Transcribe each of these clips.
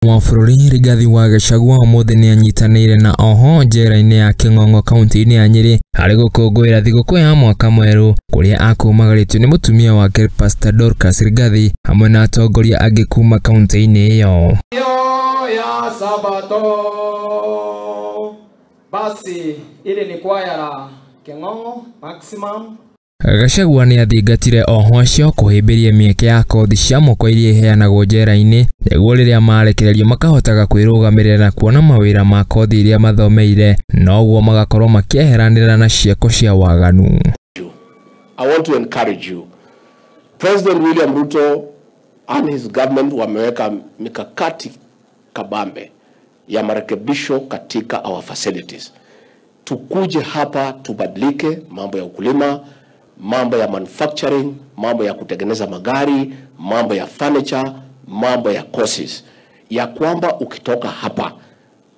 Wa bũrũri Rigathi wa Gachagua ũmũthĩ nĩanyitanĩire na oho njera-inĩ ya Kĩng'ong'o kaunti-inĩ ya Nyĩrĩ harĩ gũkũngũĩra thigũkũ ya mwaka mwerũ kũrĩa akumagarĩtio nĩ mũtumia wake Pastor Dorcas Rigathi hamwe na atongoria angĩ kuma kaunti-inĩ ĩyo. Ya Sabato. Basi ili ni kwaya la Kĩng'ong'o Maximum. Gachagua nĩathingatire oho acio kũhĩmbĩria mĩeke ya kothi cia moko iria iheanagwo njera-inĩ nĩguo rĩrĩa marekererio makahotaga kwĩrũgamĩrĩra na kuona mawĩra ma kothi iria mathomeire noguo magakorwo makĩeheranĩra na ciĩko cia waganu. I want to encourage you. President William Ruto and his government wameweka mikakati kabambe ya marekebisho katika our facilities. Tukuje hapa tubadilike mambo ya ukulima, mambo ya manufacturing, mambo ya kutengeneza magari, mambo ya furniture, mambo ya courses. Ya kwamba ukitoka hapa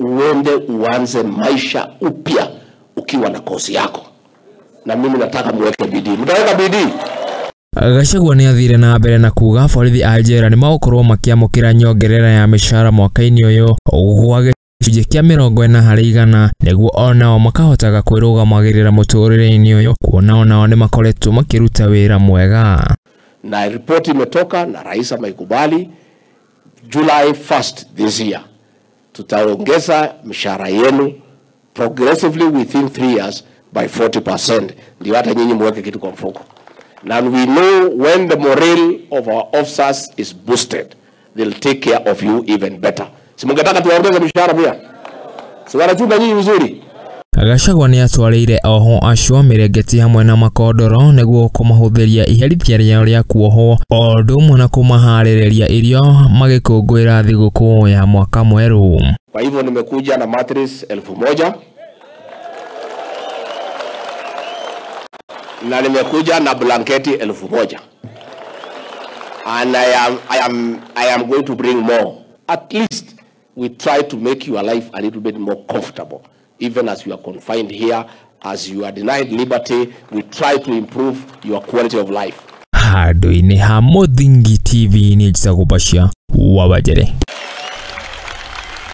uende uanze maisha upya ukiwa na kosi yako. Na mimi nataka muweke bidii. Mtaweka bidii. Gachagua nĩathire na mbere na kuga borithi a njera nĩmagũkorwo makĩamũkĩra nyongerera ya mĩcara mwaka-inĩ ũyũ gwa gĩcunjĩ kĩa 40% nĩguo onao makahotaga kwĩrũgamagĩrĩra mũtũrĩre-inĩ ũyũ kuona onao nĩmakoretwo makĩruta wĩra mwega. Na ripoti imetoka na rais ameikubali. July 1st this year tutaongeza mishahara yenu progressively within 3 years by 40%. Ndio hata nyinyi muweke kitu kwa mfuko. And we know when the morale of our officers is boosted, they'll take care of you even better. Si mungetaka tuwaongeze mishahara pia? Si wanachunga nyinyi vizuri? Gachagua nĩatwarĩire oho acio mĩrengeti hamwe na makondoro nĩguo kũmahũthĩria iherithia rĩao rĩa kuohwo o ũndũ ũmwe na kũmaharĩrĩria irio magĩkũngũĩra thigũkũ ya mwaka mwerũ. Kwa hivyo nimekuja na mattress 1000 na nimekuja na blanketi 1000. And I am going to bring more. At least we try to make your life a little bit more comfortable. Even as you are confined here, as you are denied liberty, we try to improve your quality of life. Handũ-inĩ ha Mũthingi TV nĩ njĩtagwo Bashir wa Wajere.